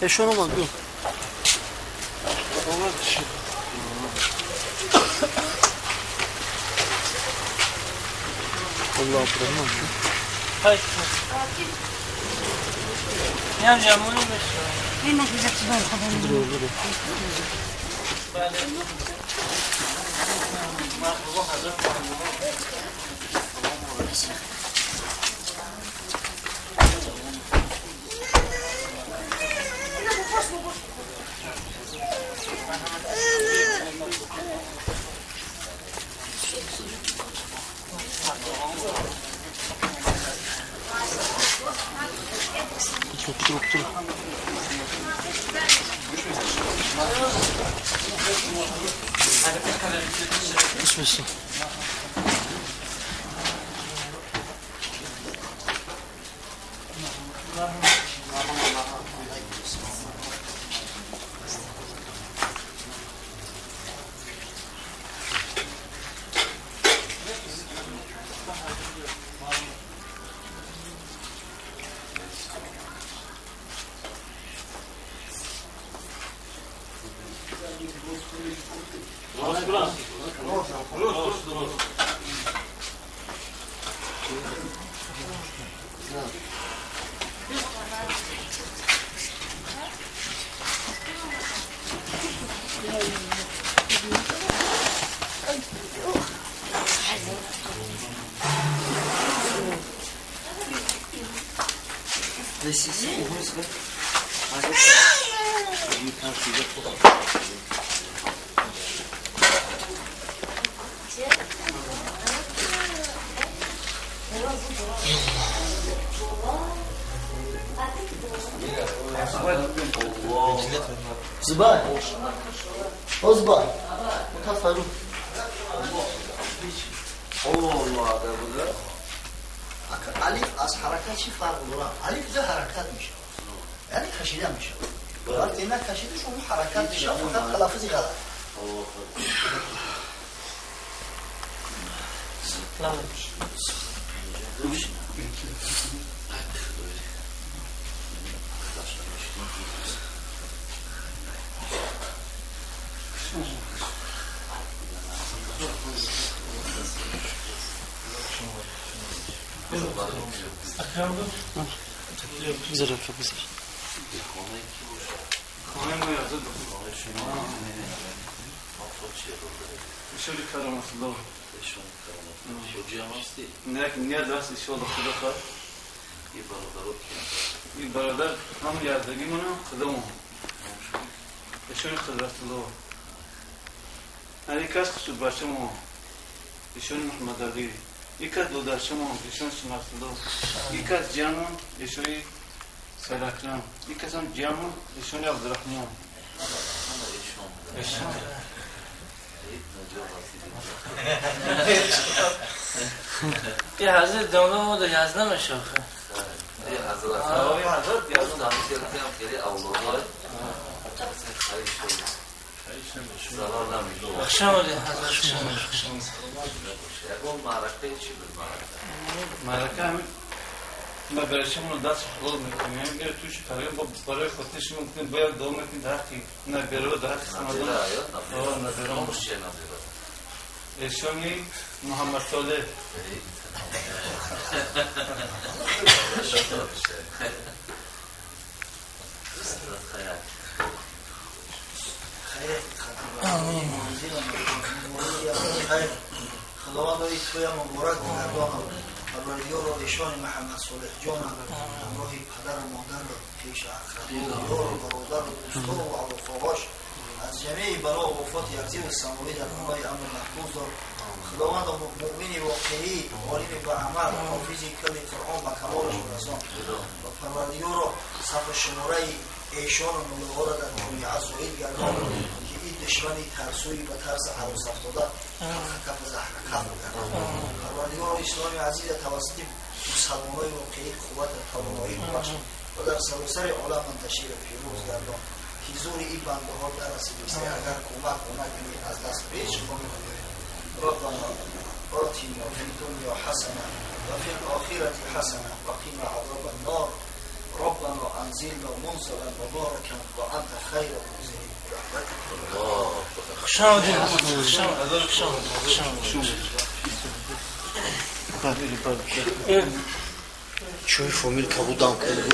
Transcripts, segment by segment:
Эшон омад бу. Allah Abdurrahman. Hayır. Dur. Bismillah. زبای او زبای متفرو الف از حرکت چی فرق داره؟ الف ده حرکت میشه، یعنی کشیده میشه. وقتی نه کشیده شما حرکت میشه، فقط تلفظ غلط. Güzel, çok güzel. یک داداشمون ایشون شناختلو، یک از جیانون ایشون سلاکرم، یک از هم جیانون ایشون عبدالرحمن. ایشون. یه حضرت دامنه ما در یزده میشه آخه. یه حضرت یزده هم خیلی اولادای. خوش آمدید حضرت. معرکه چی بود؟ معرکه همین ما برشمون دست خلال میکنیم، یعنی میره توش برای خاطرش میکنیم، باید دوام میکنیم در حقی نبیره و در حقی سمدان. نبیره. نامش چیه نبیره؟ ایشونی محمد صالح. آمین. خداوند توی مبارک مردان پروردگار ایشان محمد صالح جان همراه پدر و مادر و خویش اقربا و یار و برادر و دوستان و رفقاش از جمیع بلا و آفات ارضی و سماوی در پناه امر محفوظ دار. خداوند مؤمن واقعی عالم به عمل حافظ کل قرآن به کمالش برسان و پروردگار صف شماره ایشان و ملوها را در جامعه زاهد گردان که این دشمنی ترسوی به ترس هراس افتاده کف زهر کف گردان. پروردگار اسلام عزیز توسط مسلمانای واقعی قوت توانایی ببخش و در سراسر عالم منتشر و پیروز گردان که زور این بنده ها نرسیده است. اگر کمک نکنی از دست پیش خواهیم. ربنا آتنا فی الدنیا حسنه و فی الآخرة حسنه و قنا عذاب النار. ربنا انزلنا منزلا مباركا وانت خير المنزلين. Чӯи фомил кабудам кард.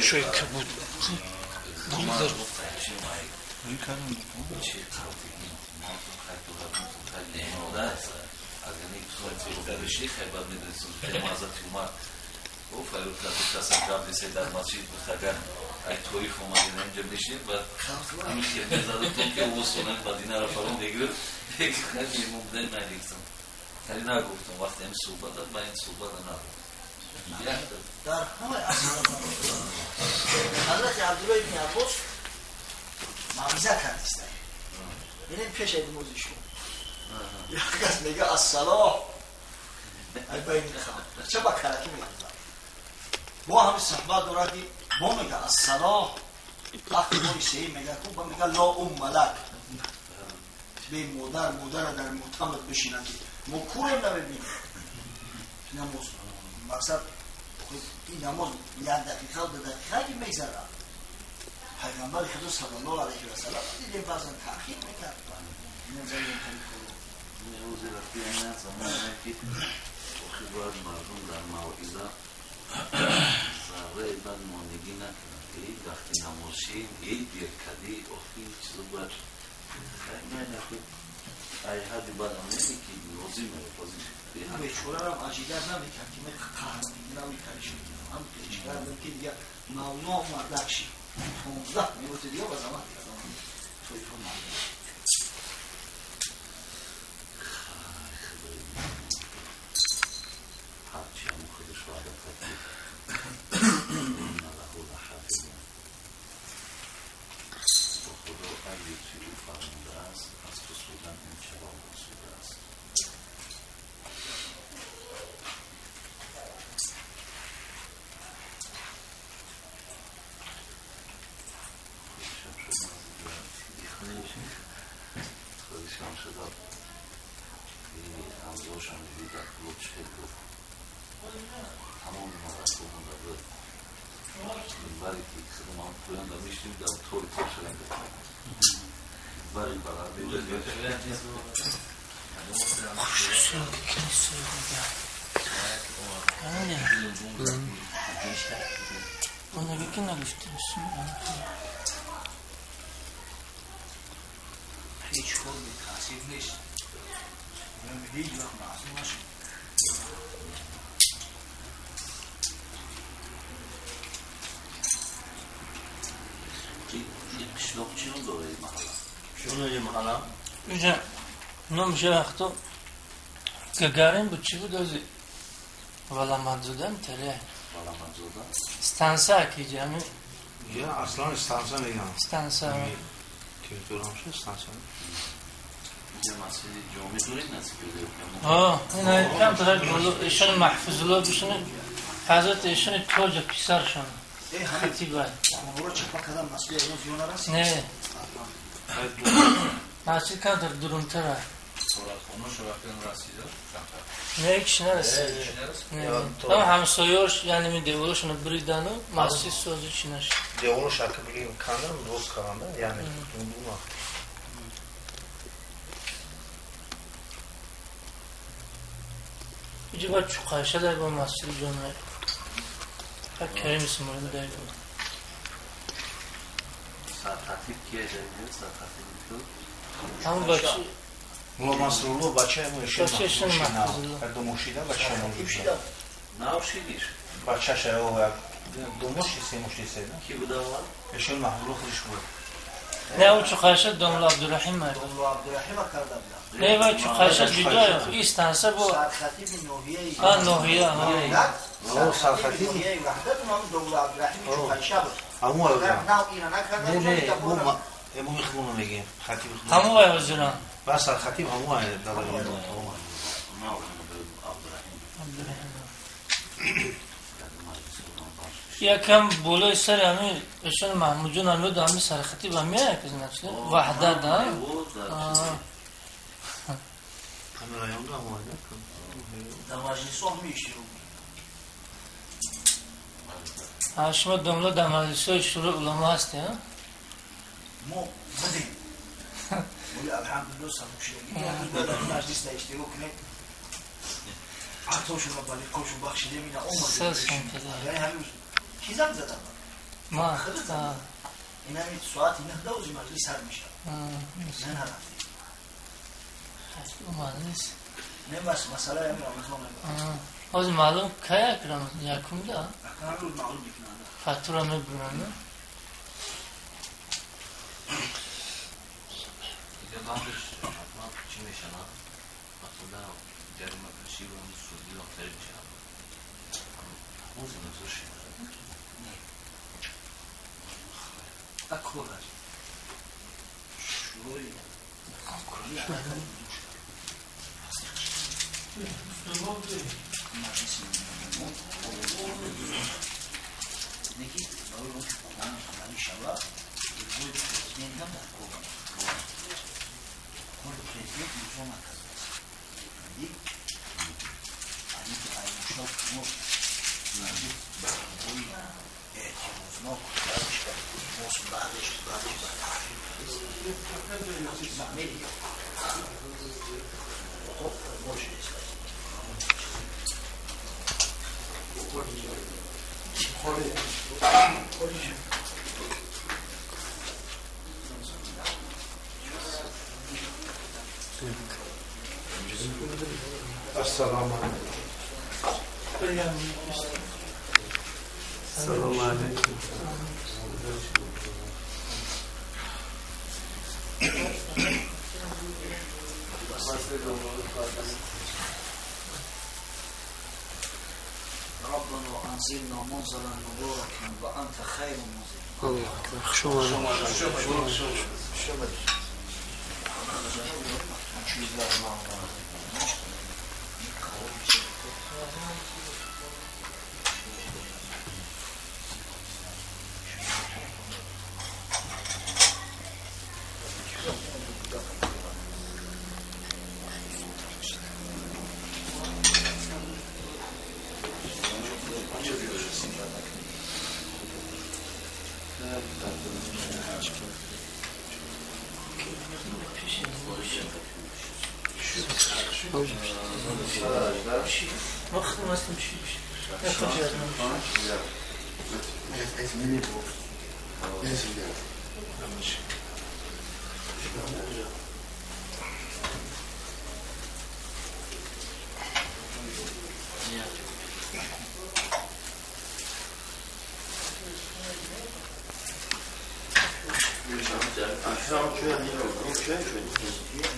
Чӯи кабуд. در همه حضرت عبدالله ابن عباس موعظه کرد. ببینیم پیش از موزیشون یک کس میگه الصلاح ای بین خم چه با کرکی میگه با همین صحبت داره که با میگه الصلاح وقتی با سی میگه با میگه لا ام لک به مادر مادر در معتمد بشینن که ما کورم نمیبینیم نماز مقصد این نماز یک دقیقه و دو دقیقه که میگذره. پیغمبر خدا صلی الله علیه و سلم دیدیم بعضا تأخیر میکرد. مردم در موعظه ذره بد ماندگی نکنند. ای وقتی نمازشین ای دیر کدی آخی چیزا باید خیلی ای حدی باید هم نمی که لازمه این بیچاره هم عجیده نمیکرد که من قهر نمیکرد هم بیچاره که دیگه مولا مردک شد 15 минут دیگه با زمان توی تو مردک هرچی هم خودش وعده کرد إن له لحافظون. با خدا اگه توی او فرموده است از تو سودن این چرا آسوده است. خودشم شد همزاشم دیدی در کلوب چهل گفت تمام مردم بود منبری که خودم هم پویان در میشنیم در طور کار شدن منبری بغل بیده خوش کلیسای دیگه. اون نگفته هیچ کار بی تاثیر نیست. ҳеҷ вақт маъсум нашуд. Қишлоқ чӣ ном дорад ин маҳалла? Чӣ ном дорад маҳалла? Инҷа номаш вақто Гагарин буд, чӣ буд ози? Валамадзода мтаре. Валамадзода? Станса ки ҷа ами. Я аслан станса мегам. Станса. Территорияш станса. Инҷа масҷиди ҷомӣ доред наздик буда? Ина камтар боло ишон Маҳфузулло бишуни ҳазрат ишони тоҷа писаршон. Хатиба. Хонуро чапа кардам масҷид ягон зиён нарасид? Не. Масҷид камтар дурунтара. Не, ҳеч нарасид. Ҳам ҳамсоёш, яъне ми деворошоно бридану масҷид созӣ чӣ нашид. Деворош ака бигем кандан дуруст карданда, яъне дума. Иҷа ба чуқайша дар бо масҷиди ҷомеа. Карим Исмоил дар бо. Сартатиб кия дар сартатиб ку? Ҳам бача Мулло Насрулло бачаи мо ишон Маҳфузулло. Думошида бачаи мо шида. Навшидиш. Бачаша ё думоши семоши седа. Ки буда аввал? Ишон Маҳфузулло худиш буд. Не, ӯ чуқайша домла Абдураҳим ай. Домла Абдураҳима карда буда. Не, ва чуқайша ҷудо ай. Истанса бо сархатиби ноҳияи А ноҳия, ҳа. Сархатиби ноҳияи Ваҳдат ном домла Абдураҳими чуқайша буд. Ҳамон ай. Нав ина накарда. Не, не, мо михмоно мегем. Хатиби худмон. Ҳамон ай ҳозиран. Ба сархатиб ҳамон ай дада. Абдураҳим. Якам болои сари ҳамин ишон Маҳмудҷон ҳам ёд ҳамин сархатиб ҳам меяд ки значит Ваҳдат, а? Ҳамин районда ҳамон ай. Дар маҷлисҳо ҳам иштирок мекунад. Шумо домла дар маҷлисҳои шӯрои уламо ҳастед, а? Мо будем. Вале алҳамдулиллоҳ сабукшудагӣ дар маҷлис дар иштирок кунед. Атошуна балиқошу бахшидем ина омадем. Яъне ҳамин ки занг задам? Ма. Ин ҳамин соати 9 ози маҷлис сар мешавад. Не нарафтем. Маҷлис. Не бас масъалаи ҳамин Рамазон. Ҳозир маълум кай як Рамазон? Якумда? Ҳар рӯз маълум мекунанд. Фатура мебуранд. Дига баъдаш ҳатман чӣ мешавад? Масъала ҷарима кашӣ ва судӣ охири мешавад. Ҳамон зур шуд. Акор аст. Шӯрои неки барои он ки қонун амалӣ шавад, иҷрои президент ҳам дар кор кори президент иҷро накардааст. Ани ки аймушок мо барномаҳои эътирознок боз баъдеш ба таҳрир мегирад. Assalomu alaykum. Assalomu alaykum. ربنا أنزلنا منزلا مباركا وأنت خير المنزلين. الله أكبر. خشوع.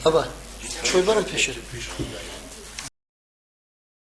Аба, чой барам пешер.